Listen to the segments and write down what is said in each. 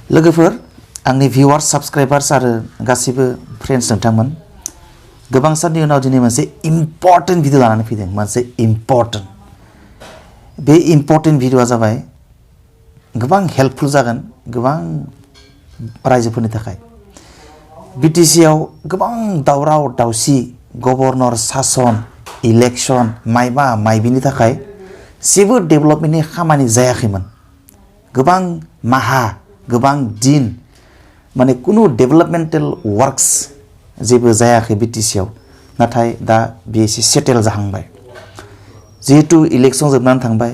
लोगोफोर आंनि भिउवार्स साबस्क्राइबार्स आरो गासिबो फ्रेन्ड्स नोंथांमोन गोबां साननि उनाव दिनै मोनसे इम्पर्टेन्ट भिडिअ लानानै फैदों मोनसे इम्पर्टेन्ट बे इम्पर्टेन्ट भिडिअआ जाबाय गोबां हेल्पफुल जागोन गोबां रायजोफोरनि थाखाय बिटिसि आव गोबां दावराव दावसि गभर्नर सासन इलेक्शन माइबा माइबिनि थाखाय जेबो डेभेलपमेन्टनि खामानि जायाखैमोन गोबां माहा गोबां दिन माने कुनु डेभेलपमेन्टेल वर्क्स जेबो जायाखै बिटिसि आव नाथाय दा बे एसे सेटेल जाहांबाय जिहेतु इलेक्शन जोबनानै थांबाय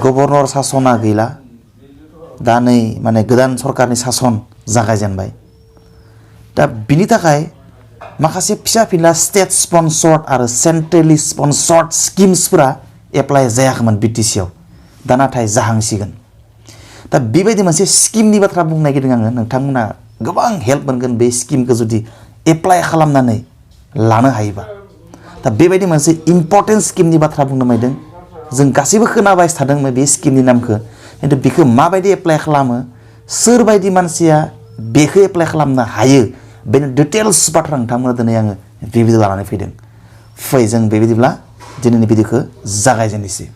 गभर्नर सासना गैला दा नै माने गोदान सरकारनि सासन जागायजेनबाय दा बिनि थाखाय माखासे फिसा फिला स्टेट स्पन्सर्ड आरो सेन्ट्रेलि स्पन्सर्ड स्किम्सफोरा एप्लाइ जायाखैमोन बिटिसि आव दा नाथाय जाहांसिगोन दा बेबायदि मोनसे स्किमनि बाथ्रा बुंनो नागिरदों आङो नोंथांमोना गोबां हेल्प मोनगोन बे स्किमखौ जुदि एप्लाइ खालामनानै लानो हायोबा दा बेबायदि मोनसे इम्पर्टेन्ट स्किमनि बाथ्रा बुंनो नागिरदों जों गासैबो खोनाबाय थादों बे स्किमनि नामखौ खिन्थु बेखौ माबायदि एप्लाइ खालामो सोरबायदि मानसिया बेखौ एप्लाइ खालामनो हायो बेनि डिटेल्स बाथ्रा नोंथांमोना दिनै आङो बे भिडिअ लानानै फैदों फै जों बेबायदिब्ला दिनैनि भिडिअखौ जागायजेननोसै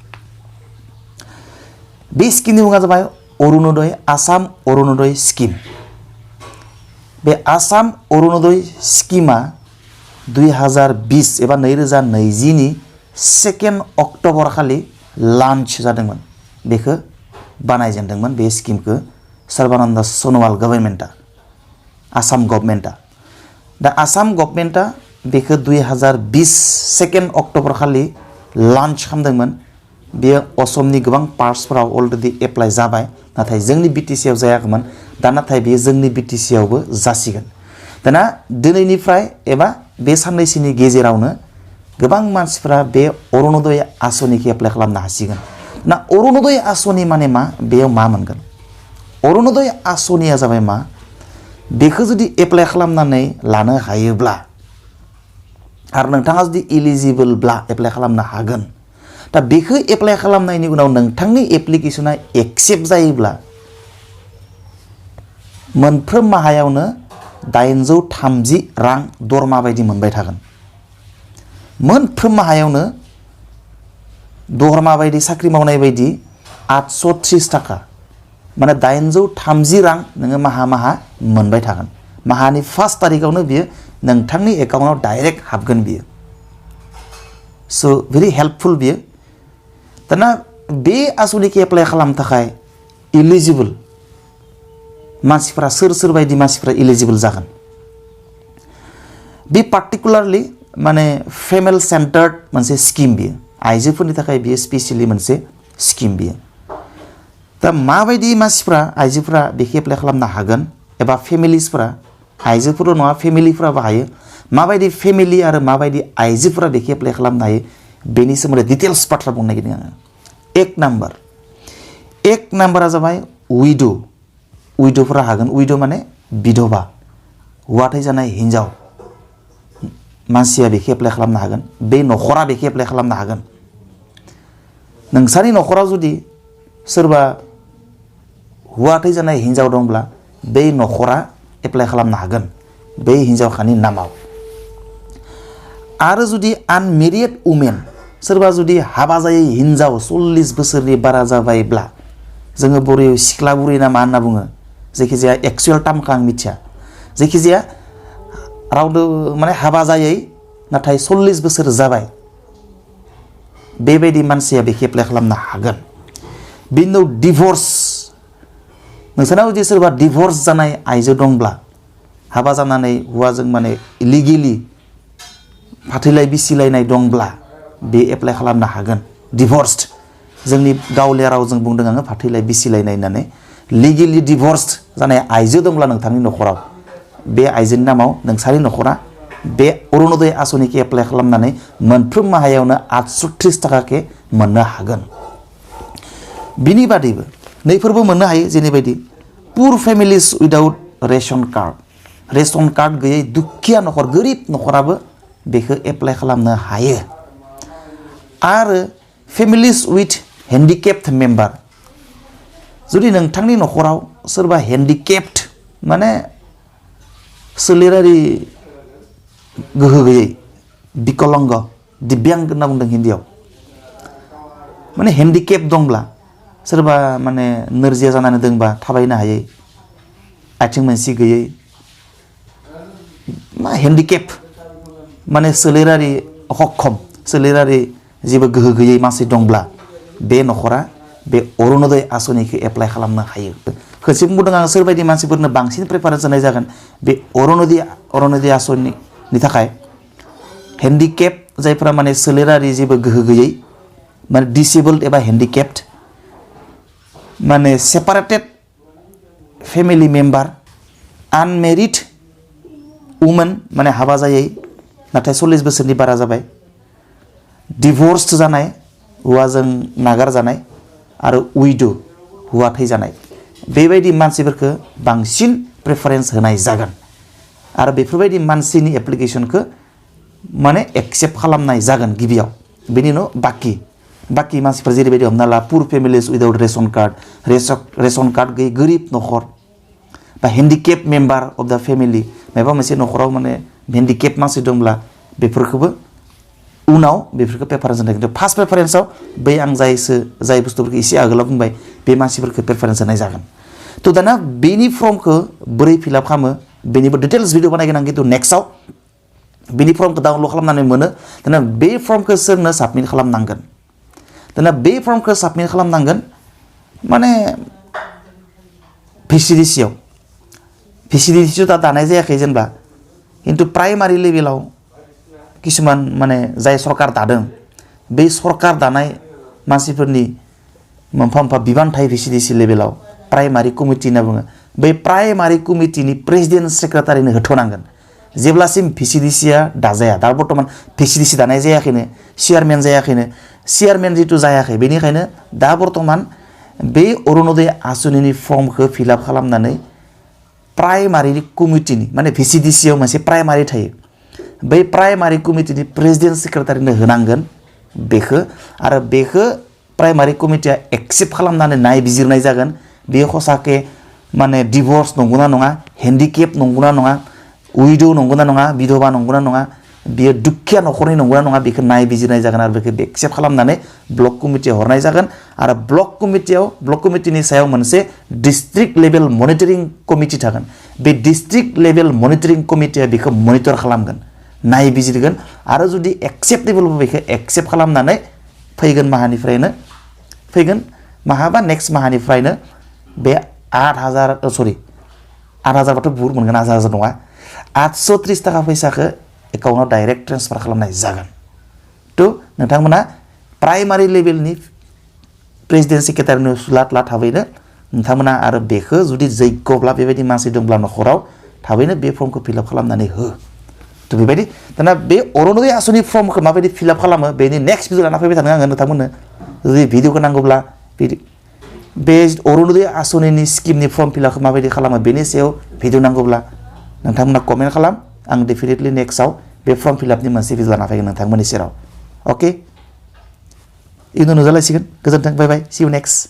बे स्किमनि मुङा जाबाय अरुणोदय आसाम अरुणोदय स्किम बे आसाम अरुणोदय स्किमा 2020 एबा 2020 नि 2 अक्ट'बर खालि लॉन्च जादोंमोन बेखौ बानायजेनदोंमोन बे स्किमखौ सर्बानन्द सनोवाल गभर्नमेन्टआ आसाम गभर्नमेन्टआ दा आसाम गभर्नमेन्टआ बेखौ 2020 2 अक्ट'बर खालि लॉन्च खालामदोंमोन बेयो असमनि गोबां पार्ट्सफोराव अलरेडि एप्लाइ जाबाय नाथाय जोंनि बिटिसि आव जायाखैमोन दा नाथाय बेयो जोंनि बिटिसि आवबो जासिगोन दाना दिनैनिफ्राय एबा बे साननैसोनि गेजेरावनो गोबां मानसिफ्रा बे अरुणोदय आस'निखौ एप्लाइ खालामनो हासिगोन ना अरुणोदय आस'नि माने मा बेयाव मा मोनगोन अरुणोदय आस'निया जाबाय मा बेखौ जुदि एप्लाइ खालामनानै लानो हायोब्ला आरो नोंथाङा जुदि इलिजिबोलब्ला एप्लाइ खालामनो हागोन दा बेखौ एप्लाइ खालामनायनि उनाव नोंथांनि एप्लिकेशना एक्सेप्ट जायोब्ला मोनफ्रोम माहायावनो 830 रां दरमा बायदि मोनबाय थागोन मोनफ्रोम माहायावनो दरमा बायदि साख्रि मावनाय बायदि 830 थाखा माने 830 रां नोङो माहा माहा मोनबाय थागोन माहानि फार्स्ट तारिखआवनो बियो नोंथांनि एकाउन्टआव डाइरेक्ट हाबगोन बियो स' भेरि हेल्पफुल बियो दाना बे आस'निखौ एप्लाइ खालामनो थाखाय इलिजिबोल मानसिफ्रा सोर बायदि मानसिफ्रा इलिजिबोल जागोन बे पार्टिकुलारलि माने फेमेल सेन्टार्ड मोनसे स्किम बियो आइजोफोरनि थाखाय बियो स्पेसियेलि मोनसे स्किम बियो दा माबायदि मानसिफ्रा आइजोफ्रा बेखौ एप्लाइ खालामनो हागोन एबा फेमिलिसफोरा आइजोफोरल' नङा फेमिलिफ्राबो हायो माबायदि फेमिलि आरो माबायदि आइजोफोरा बेखौ एप्लाइ खालामनो हायो बेनि सोमोन्दै डिटेल्स बाथ्रा बुंनो नागिरदों आङो एक नाम्बारा जाबाय उइड'फोरा हागोन उइड' माने बिधवा हौवा थैजानाय हिन्जाव मानसिया बेखौ एप्लाइ खालामनो हागोन बे न'खरा बेखौ एप्लाइ खालामनो हागोन नोंसानि न'खराव जुदि सोरबा हौवा थैजानाय हिन्जाव दंब्ला बे न'खरा एप्लाइ खालामनो हागोन बे हिन्जावखानि नामाव आरो जुदि आनमेरिड वुमेन सोरबा जुदि हाबा जायै हिन्जाव 40 बोसोरनि बारा जाबायब्ला जोङो बर'आव सिख्ला बुरै ना मा होनना बुङो जायखिजाया एक्सुवेल टार्मखौ आं मिथिया जायखिजाया रावबो माने हाबा जायै नाथाय 40 बोसोर जाबाय बेबायदि मानसिया बेखौ एप्लाइ खालामनो हागोन बिनि उनाव डिभर्स नोंसोरनाव जुदि सोरबा डिभर्स जानाय आइजो दंब्ला हाबा जानानै हौवाजों माने इलिगेलि फाथैलाइ बिसिलायनाय दंब्ला बे एप्लाइ खालामनो हागोन डिभर्सड जोंनि गावलिया रावजों बुंदों आङो फाथैलाइ बिसिलायनाय होननानै लिगेलि डिभर्सड जानाय आइजो दंब्ला नोंथांनि न'खराव बे आइजोनि नामाव नोंसानि न'खरा बे अरुणोदय आस'निखौ एप्लाइ खालामनानै मोनफ्रोम माहायावनो 830 थाखाखौ मोननो हागोन बिनि बादैबो नैफोरबो मोननो हायो जेरैबायदि पुर फेमिलिस उइदाउट रेशन कार्ड गैयै दुखिया न'खर गोरिब न'खराबो बेखौ एप्लाइ खालामनो हायो आरो फेमिलिस उइथ हेन्डिकेप्ड मेम्बार जुदि नोंथांनि न'खराव सोरबा हेन्डिकेप्ड माने सोलेरारि गोहो गैयै बिकलंग दिव्यांग होनना बुंदों हिन्दीयाव माने हेन्डिकेप दंब्ला सोरबा माने नोरजिया जानानै दंबा थाबायनो हायै आथिं मोनसे गैयै मा हेन्डिकेप माने सोलेरारि अक्षम सोलेरारि जेबो गोहो गैयै मानसि दंब्ला बे न'खरा बे अरुणोदय आस'निखौ एप्लाइ खालामनो हायो खनसे बुंदों आं सोरबायदि मानसिफोरनो बांसिन प्रेफारेन्स होनाय जागोन बे अरुणोदय आस'निनि थाखाय हेन्डिकेप जायफोरा माने सोलेरारि जेबो गोहो गैयै माने डिसेबल्ड एबा हेन्डिकेप्ड माने सेपारेटेड फेमिलि मेम्बार आनमेरिड वुमेन माने हाबा जायै नाथाय 40 बोसोरनि बारा जाबाय डिभर्स जानाय हौवाजों नागार जानाय आरो उइडो हौवा थैजानाय बेबायदि मानसिफोरखौ बांसिन प्रेफारेन्स होनाय जागोन आरो बेफोरबायदि मानसिनि एप्लिकेशनखौ माने एक्सेप्ट खालामनाय जागोन गिबियाव बेनि उनाव बाकी मानसिफोर जेरैबायदि हमना ला पुर फेमिलिज उइदाउट रेशन कार्ड गैयै गोरिब न'खर बा हेन्डिकेप मेम्बार अफ द फेमिलि माबा मोनसे न'खराव माने हेन्डिकेप मानसि दंब्ला बेफोरखौबो उनाव बेफोरखौ प्रेफारेन्स होनाय खिन्थु फार्स्ट प्रेफारेन्सआव बै आं जाय बुस्थुफोरखौ एसे आगोलाव बुंबाय बे मानसिफोरखौ प्रेफारेन्स होनाय जागोन थ' दाना बेनि फर्मखौ बोरै फिलआप खालामो बेनिबो डिटेल्स भिडिअ बानायगोन आं खिन्थु नेक्स्टआव बेनि फर्मखौ डाउनलड खालामनानै मोनो दाना बे फर्मखौ सोरनो साबमिट खालामनांगोन दाना बे फर्मखौ साबमिट खालामनांगोन माने भिसिडिसिआव दा दानाय जायाखै जेनेबा खिन्थु प्राइमारि लेभेलाव किसुमान माने जाय सरकार दादों बे सरकार दानाय मानसिफोरनि मोनफा बिबान थायो भिसिडिसि लेभेलाव प्राइमारि कमिटि होनना बुङो बै प्राइमारि कमिटिनि प्रेसिडेन्ट सेक्रेटारिनो होथ'नांगोन जेब्लासिम भिसिडिसिआ दाजाया दा बर्तमान भिसिडिसि दानाय जायाखैनो चेयारमेन जितु जायाखै बेनिखायनो दा बर्तमान बे अरुणोदय आस'निनि फर्मखौ फिलआप खालामनानै प्राइमारि कमिटिनि माने भिसिडिसिआव मोनसे प्राइमारि थायो बै प्राइमारि कमिटिनि प्रेसिडेन्ट सेक्रेटारिनो होनांगोन बेखौ आरो बेखौ प्राइमारि कमिटिया एक्सेप्ट खालामनानै नायबिजिरनाय जागोन बेयो खसाके माने डिभर्स नंगौना नङा हेन्डिकेप नंगौना नङा उइडो नंगौना नङा बिधवा नंगौना नङा बियो दुखिया न'खरनि नंगौना नङा बेखौ नायबिजिरनाय जागोन आरो बेखौ एक्सेप्ट खालामनानै ब्लक कमिटियाव हरनाय जागोन आरो ब्लक कमिटिनि सायाव मोनसे डिस्ट्रिक्ट लेभेल मनिटरिं कमिटि थागोन बे डिस्ट्रिक्ट लेभेल मनिटरिं कमिटिया बेखौ मनिटर खालामगोन नायबिजिरगोन आरो जुदि एक्सेप्टेबल बेखौ एक्सेप्ट खालामनानै फैगोन माहाबा नेक्स्ट माहानिफ्रायनो बे 8,000 बाथ' बुहुत मोनगोन 8,000 नङा 830 थाखा फैसाखौ एकाउन्टाव डाइरेक्ट ट्रेन्सफार खालामनाय जागोन थ' नोंथांमोना प्राइमारि लेभेलनि प्रेसिडेन्ट सेक्रेटारिनो सुलाद थाबैनो नोंथांमोना आरो बेखौ जुदि जैग्यब्ला बेबायदि मानसि दंब्ला न'खराव थाबैनो बे फर्मखौ फिलआप खालामनानै हो थ' बेबायदि दाना बे अरुणोदय आस'नि फर्मखौ माबायदि फिलआप खालामो बेनि नेक्स्ट भिडिअ लाना फैबाय थानो आङो नोंथांमोननो जुदि भिडिअखौ नांगौब्ला बे अरुणोदय आस'निनि स्किमनि फर्म फिलआपखौ माबायदि खालामो बेनि सायाव भिडिअ नांगौब्ला नोंथांमोना कमेन्ट खालाम आं डेफिनेटलि नेक्स्टआव बे फर्म फिलआपनि मोनसे भिडिअ लाना फैगोन नोंथांमोननि सेराव अके इउनाव नुजालायसिगोन गोजोन्थों बाय बाय सि इउ नेक्स्ट